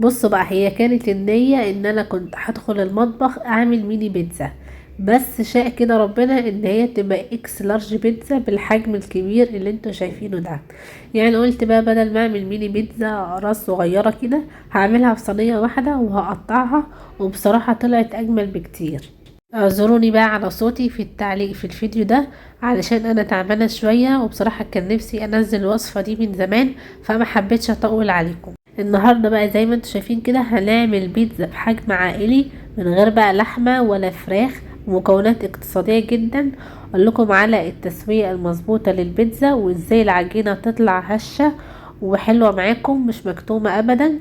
بصوا بقى، هي كانت النية ان انا كنت هدخل المطبخ اعمل ميني بيتزا، بس شاء كده ربنا ان هي تبقى X large بيتزا بالحجم الكبير اللي انتوا شايفينه ده. قلت بقى بدل ما اعمل ميني بيتزا راس صغيرة كده هعملها في صينية واحدة وهقطعها، وبصراحة طلعت اجمل بكتير. اعذروني بقى على صوتي في التعليق في الفيديو ده علشان انا تعبانة شوية، وبصراحة كان نفسي انزل الوصفة دي من زمان فما حبيتش اطول عليكم. النهاردة بقى زي ما انتوا شايفين كده هنعمل بيتزا بحجم عائلي من غير بقى لحمة ولا فراخ، مكونات اقتصادية جدا. اقول لكم على التسوية المظبوطة للبيتزا وازاي العجينة تطلع هشة وحلوة معاكم مش مكتومة ابدا،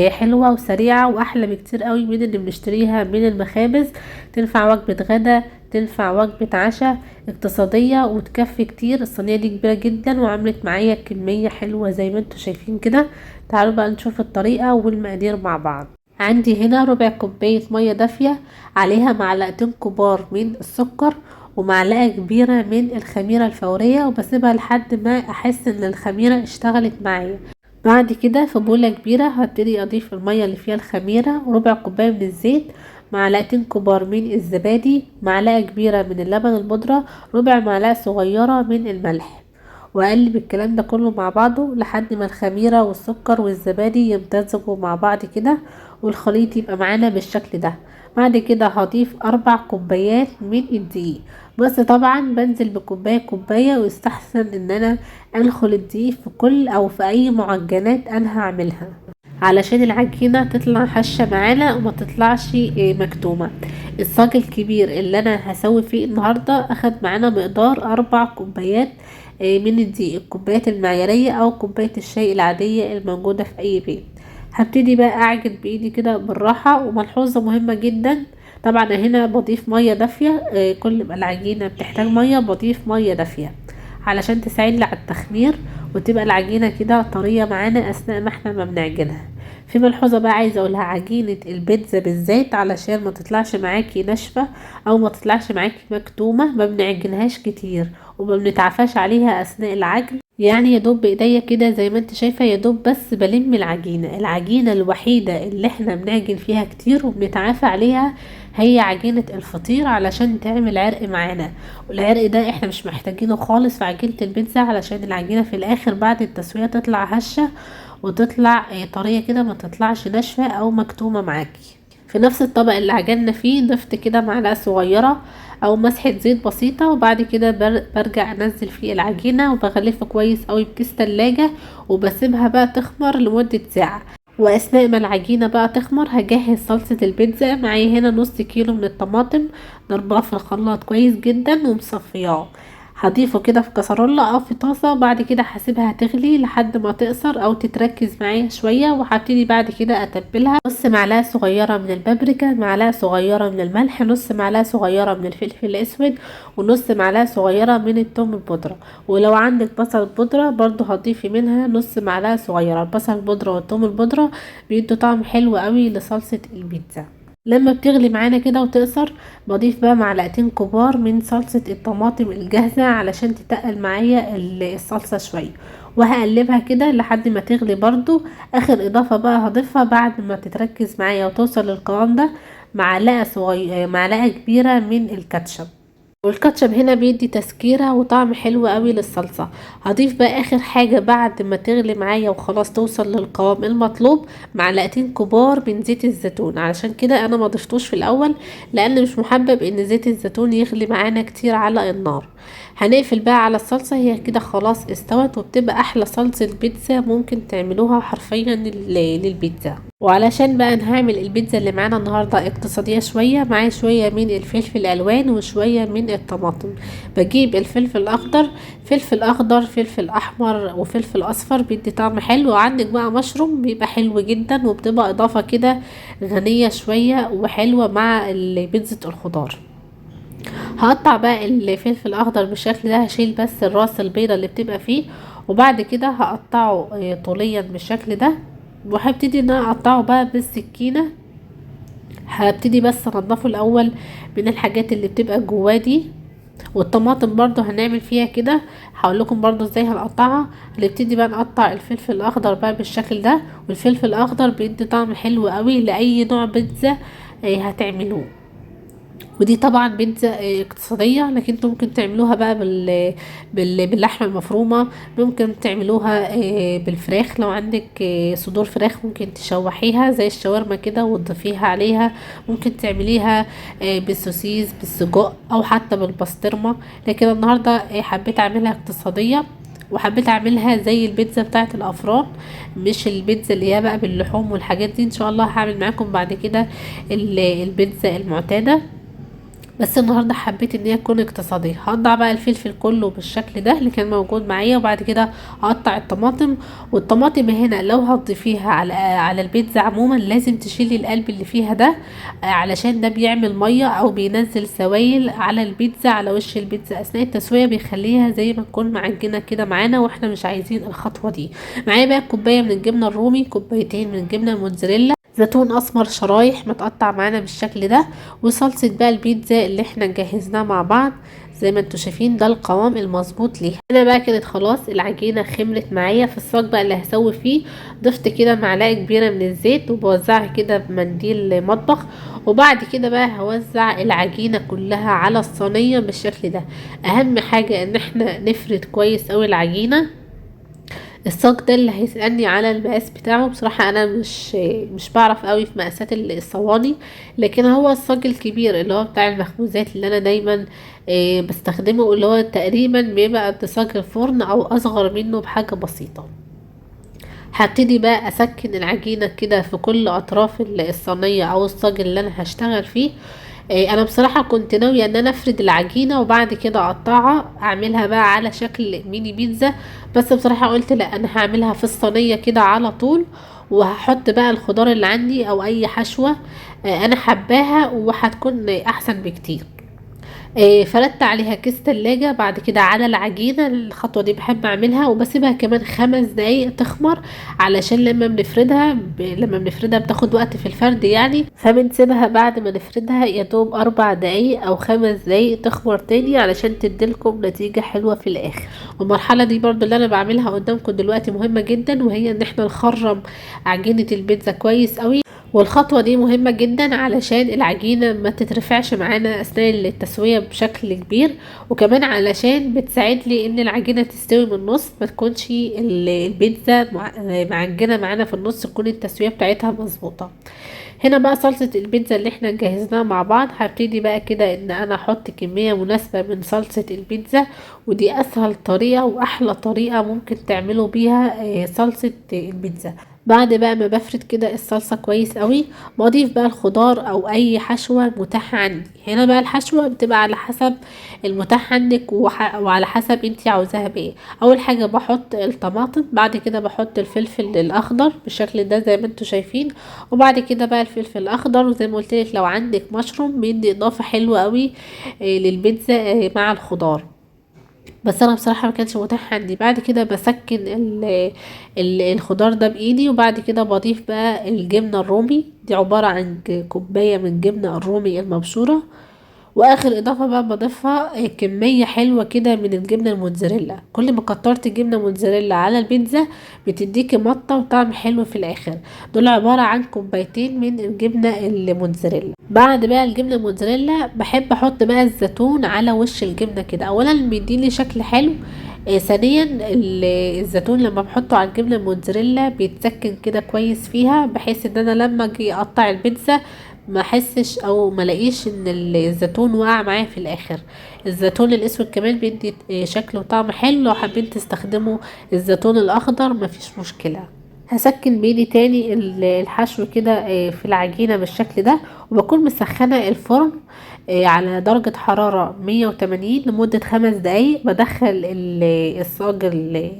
حلوة وسريعة واحلى بكتير قوي من اللي بنشتريها من المخابز. تنفع وجبة غدا، تنفع وجبة عشاء، اقتصادية وتكفي كتير. الصينية دي كبيرة جدا وعملت معايا كمية حلوة زي ما انتوا شايفين كده. تعالوا بقى نشوف الطريقة والمقادير مع بعض. عندي هنا ربع كوباية مية دافية عليها معلقتين كبار من السكر ومعلقة كبيرة من الخميرة الفورية، وبسيبها لحد ما احس ان الخميرة اشتغلت معايا. بعد كده في بولة كبيرة هبتدي اضيف المية اللي فيها الخميرة، وربع كوباية من الزيت، معلقتين كبار من الزبادي، معلقة كبيرة من اللبن البودرة، ربع معلقة صغيرة من الملح، واقلب الكلام ده كله مع بعضه لحد ما الخميرة والسكر والزبادي يمتزجوا مع بعض كده والخليط يبقى معانا بالشكل ده. بعد كده هضيف 4 كوبايات من الدقيق، بس طبعا بنزل بكوباية كوباية، ويستحسن ان انا انخل الدقيق في كل او في اي معجنات انا هعملها علشان العجينة تطلع هشة معانا وما تطلعش مكتومة. الصاج الكبير اللي انا هسوي فيه النهاردة اخد معانا مقدار 4 كوبايات من الدقيق، الكوبايات المعيارية او كوباية الشاي العادية الموجودة في اي بيت. هبتدي بقى اعجن بايدي كده بالراحة، وملحوظة مهمة جدا، طبعا هنا بضيف مية دافية، كل ما العجينة بتحتاج مية بضيف مية دافية علشان تساعدني على التخمير وتبقى العجينة كده طرية معانا اثناء ما احنا ما بنعجنها. في ملحوظة بقى عايزة اقولها، عجينة البيتزا بالذات علشان ما تطلعش معاكي ناشفة او ما تطلعش معاكي مكتومة ما بنعجنهاش كتير وما بنتعفاش عليها اثناء العجن، يا دوب بايديا كده زي ما انت شايفة، يا دوب بس بلم العجينة. العجينة الوحيدة اللي احنا بنعجن فيها كتير وبنتعافى عليها هي عجينة الفطير علشان تعمل عرق معانا، والعرق ده احنا مش محتاجينه خالص في عجينة البيتزا علشان العجينة في الاخر بعد التسوية تطلع هشة وتطلع طرية كده، ما تطلعش ناشفة او مكتومة معاكي. في نفس الطبق اللي عجلنا فيه ضفت كده معلقة صغيرة او مسحة زيت بسيطة، وبعد كده برجع انزل فيه العجينة وبغلفه كويس قوي بكيس تلاجة وبسيبها بقى تخمر لمدة ساعة. واثناء ما العجينة بقى تخمر هجهز صلصة البيتزا. معايا هنا نص كيلو من الطماطم ضرباه في الخلاط كويس جدا ومصفياه، هضيفه كده في كسرولة او في طاسة، وبعد كده هسيبها تغلي لحد ما تقصر او تتركز معايا شوية، وهبتدي بعد كده اتبلها. نص معلقة صغيرة من البابريكا، معلقة صغيرة من الملح، نص معلقة صغيرة من الفلفل الاسود، ونص معلقة صغيرة من التوم البودرة، ولو عندك بصل بودرة برضو هتضيفي منها نص معلقة صغيرة. البصل البودرة والتوم البودرة بيدوا طعم حلو قوي لصلصة البيتزا. لما بتغلي معانا كده وتقصر بضيف بقى معلقتين كبار من صلصة الطماطم الجاهزة علشان تتقل معايا الصلصة شوية، وهقلبها كده لحد ما تغلي برضو. اخر اضافة بقى هضيفها بعد ما تتركز معايا وتوصل للقوام ده، معلقة كبيرة من الكاتشب، والكاتشب هنا بيدي تسكيرة وطعم حلو قوي للصلصة. هضيف بقى اخر حاجة بعد ما تغلي معايا وخلاص توصل للقوام المطلوب، معلقتين كبار من زيت الزيتون. علشان كده انا ما ضفتوش في الاول لان مش محبب ان زيت الزيتون يغلي معانا كتير على النار. هنقفل بقى على الصلصة، هي كده خلاص استوت، وبتبقى احلى صلصة بيتزا ممكن تعملوها حرفيا للبيتزا. وعلشان بقى نعمل البيتزا اللي معانا النهارده اقتصادية شوية، معايا شوية من الفلفل الالوان وشوية من الطماطم. بجيب الفلفل الاخضر، فلفل اخضر، فلفل احمر، وفلفل اصفر، بيدي طعم حلو. وعندك بقى مشروم بيبقى حلو جدا، وبتبقى اضافة كده غنية شوية وحلوة مع بيتزا الخضار. هقطع بقى الفلفل الاخضر بالشكل ده، هشيل بس الراس البيضة اللي بتبقى فيه، وبعد كده هقطعه طوليا بالشكل ده، وهبتدي ان انا اقطعه بقى بالسكينة. هبتدي بس انضفه الاول من الحاجات اللي بتبقى جواه دي. والطماطم برضو هنعمل فيها كده، هقول لكم برضو ازاي هنقطعها. هنبتدي بقى نقطع الفلفل الاخضر بقى بالشكل ده، والفلفل الاخضر بيدي طعم حلو قوي لاي نوع بيتزا هتعملوه. ودي طبعا بيتزا اقتصادية، لكن انتوا ممكن تعملوها بقى باللحمة المفرومة، ممكن تعملوها بالفراخ. لو عندك صدور فراخ ممكن تشوحيها زي الشاورما كده وتضيفيها عليها، ممكن تعمليها بالسوسيس بالسجق او حتى بالبسطرمة. لكن النهاردة حبيت اعملها اقتصادية، وحبيت اعملها زي البيتزا بتاعت الافران، مش البيتزا اللي هي بقى باللحوم والحاجات دي. ان شاء الله هعمل معاكم بعد كده البيتزا المعتادة، بس النهارده حبيت ان هي تكون اقتصادية. هقطع بقى الفلفل كله بالشكل ده اللي كان موجود معايا، وبعد كده هقطع الطماطم. والطماطم هنا لو هتضيفيها على البيتزا عموما لازم تشيلي القلب اللي فيها ده، علشان ده بيعمل مية او بينزل سوائل على البيتزا، على وش البيتزا اثناء التسوية، بيخليها زي ما تكون معجنه كده معانا، واحنا مش عايزين الخطوة دي. معايا بقى كوباية من الجبنة الرومي، كوبايتين من الجبنة الموتزاريلا، زيتون اسمر شرايح متقطع معانا بالشكل ده، وصلصه بقى البيتزا اللي احنا جهزناها مع بعض زي ما انتوا شايفين. ده القوام المظبوط ليها. هنا بقى كانت خلاص العجينة خمرت معايا. في الصاج بقى اللي هسوي فيه ضفت كده معلقه كبيرة من الزيت، وبوزعها كده بمنديل مطبخ، وبعد كده بقى هوزع العجينة كلها على الصينية بالشكل ده. اهم حاجة ان احنا نفرد كويس اوي العجينة. الصاج ده اللي هيسألني على المقاس بتاعه، بصراحة انا مش بعرف قوي في مقاسات الصواني، لكن هو الصاج الكبير اللي هو بتاع المخبوزات اللي انا دايما بستخدمه، اللي هو تقريبا بيبقى قد صاج الفرن او اصغر منه بحاجة بسيطة. هبتدي بقى اسكن العجينة كده في كل اطراف الصينية او الصاج اللي انا هشتغل فيه. انا بصراحة كنت ناوية ان انا افرد العجينة وبعد كده اقطعها اعملها بقى على شكل ميني بيتزا، بس بصراحة قلت لا، انا هعملها في الصينية كده على طول، وهحط بقى الخضار اللي عندي او اي حشوة، انا حباها وهتكون احسن بكتير. فردت عليها كيس تلاجة بعد كده على العجينة. الخطوة دي بحب اعملها، وبسيبها كمان 5 دقايق تخمر، علشان لما بنفردها بتاخد وقت في الفرد يعني، فبنسيبها بعد ما نفردها يا دوب 4 دقايق او 5 دقايق تخمر تاني علشان تديلكم نتيجة حلوة في الاخر. والمرحلة دي برضو اللي انا بعملها قدامكم دلوقتي مهمة جدا، وهي ان احنا نخرم عجينة البيتزا كويس قوي. والخطوة دي مهمة جدا علشان العجينة ما تترفعش معانا اثناء التسوية بشكل كبير، وكمان علشان بتساعد لي ان العجينة تستوي من النص، ما تكونش البيتزا معجنة معانا في النص، تكون التسوية بتاعتها مظبوطة. هنا بقى صلصة البيتزا اللي احنا جهزناها مع بعض، هبتدي بقى كده ان انا احط كمية مناسبة من صلصة البيتزا، ودي اسهل طريقة واحلى طريقة ممكن تعملوا بيها صلصة البيتزا. بعد بقى ما بفرد كده الصلصة كويس قوي، بضيف بقى الخضار او اي حشوة متاحة عندي. هنا بقى الحشوة بتبقى على حسب المتاح عندك وعلى حسب انتي عاوزاها بايه. اول حاجة بحط الطماطم، بعد كده بحط الفلفل الاخضر بالشكل ده زي ما انتوا شايفين، وبعد كده بقى الفلفل الاخضر. وزي ما قلت لك لو عندك مشروم بيدي اضافة حلوة قوي، للبيتزا، مع الخضار، بس انا بصراحة ما كانش متاح عندي. بعد كده بسكن الخضار ده بايدي، وبعد كده بضيف بقى الجبنة الرومي، دي عبارة عن كوباية من جبنه الرومي المبشوره. واخر اضافه بقى بضيفها كمية حلوة كده من الجبنة الموتزاريلا. كل ما كترت الجبنة الموتزاريلا على البيتزا بتديكي مطه وطعم حلو في الاخر. دول عبارة عن كوبايتين من الجبنة الموتزاريلا. بعد بقى الجبنة الموتزاريلا بحب احط بقى الزيتون على وش الجبنة كده، اولا بيديني شكل حلو، ثانيا الزيتون لما بحطه على الجبنة الموتزاريلا بيتسكن كده كويس فيها، بحيث ان انا لما اجي اقطع البيتزا ما احسش او ما الاقيش ان الزيتون وقع معايا في الاخر. الزيتون الاسود كمان بيدي شكل وطعم حلو، لو حابين تستخدموا الزيتون الاخضر مفيش مشكلة. هسكن بيدي تاني الحشو كده، في العجينة بالشكل ده، وبكون مسخنه الفرن، على درجه حرارة 180 لمدة 5 دقايق. بدخل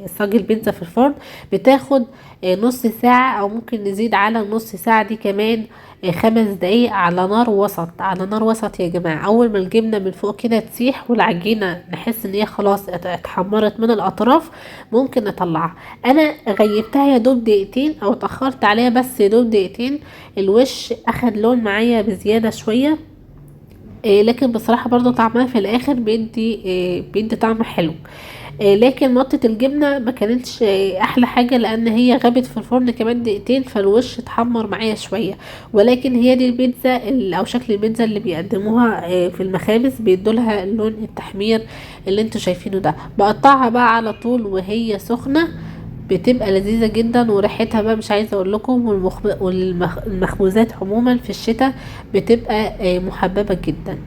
الصاج البيتزا في الفرن، بتاخد، نص ساعة او ممكن نزيد على النص ساعة دي كمان، 5 دقايق على نار وسط. على نار وسط يا جماعة. اول ما الجبنة من فوق كده تسيح والعجينه نحس ان هي خلاص اتحمرت من الاطراف ممكن نطلعها. انا غيبتها يا دوب دقيقتين او اتاخرت عليها بس يا دوب دقيقتين، الوش اخد لون معايا بزيادة شوية. لكن بصراحة برضو طعمها في الاخر بيدي طعم حلو. لكن مطة الجبنة ما كانتش احلى حاجة، لان هي غابت في الفرن كمان دقيقتين فالوش اتحمر معايا شوية. ولكن هي دي البيتزا او شكل البيتزا اللي بيقدموها في المخابز، بيدولها اللون التحمير اللي انتوا شايفينه ده. بقطعها بقى على طول وهي سخنة، بتبقى لذيذة جدا وريحتها بقى مش عايزة اقول لكم. والمخبوزات عموما في الشتاء بتبقى محببة جدا.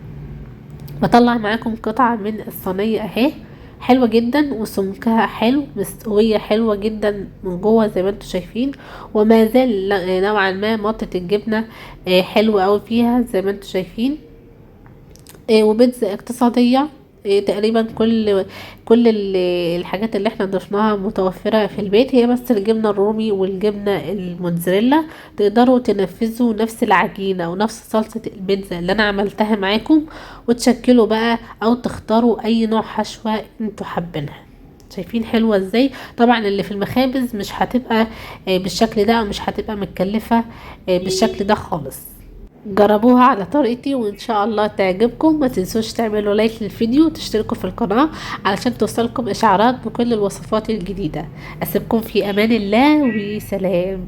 بطلع معاكم قطعة من الصينية اهي، حلوة جدا وسمكها حلو، مستوية حلوة جدا من جوه زي ما انتم شايفين، وما زال نوعا ما مطة الجبنة حلوة اوي فيها زي ما انتم شايفين. وبيتزا اقتصادية، تقريبا كل الحاجات اللي احنا ضفناها متوفرة في البيت، هي بس الجبنة الرومي والجبنة الموتزاريلا. تقدروا تنفذوا نفس العجينة ونفس صلصة البيتزا اللي انا عملتها معاكم، وتشكلوا بقى او تختاروا اي نوع حشوة انتوا حابينها. شايفين حلوة ازاي؟ طبعا اللي في المخابز مش هتبقى بالشكل ده، او مش هتبقى متكلفة بالشكل ده خالص. جربوها على طريقتي وان شاء الله تعجبكم. ما تنسوش تعملوا لايك للفيديو وتشتركوا في القناة علشان توصلكم اشعارات بكل الوصفات الجديدة. اسيبكم في امان الله وسلام.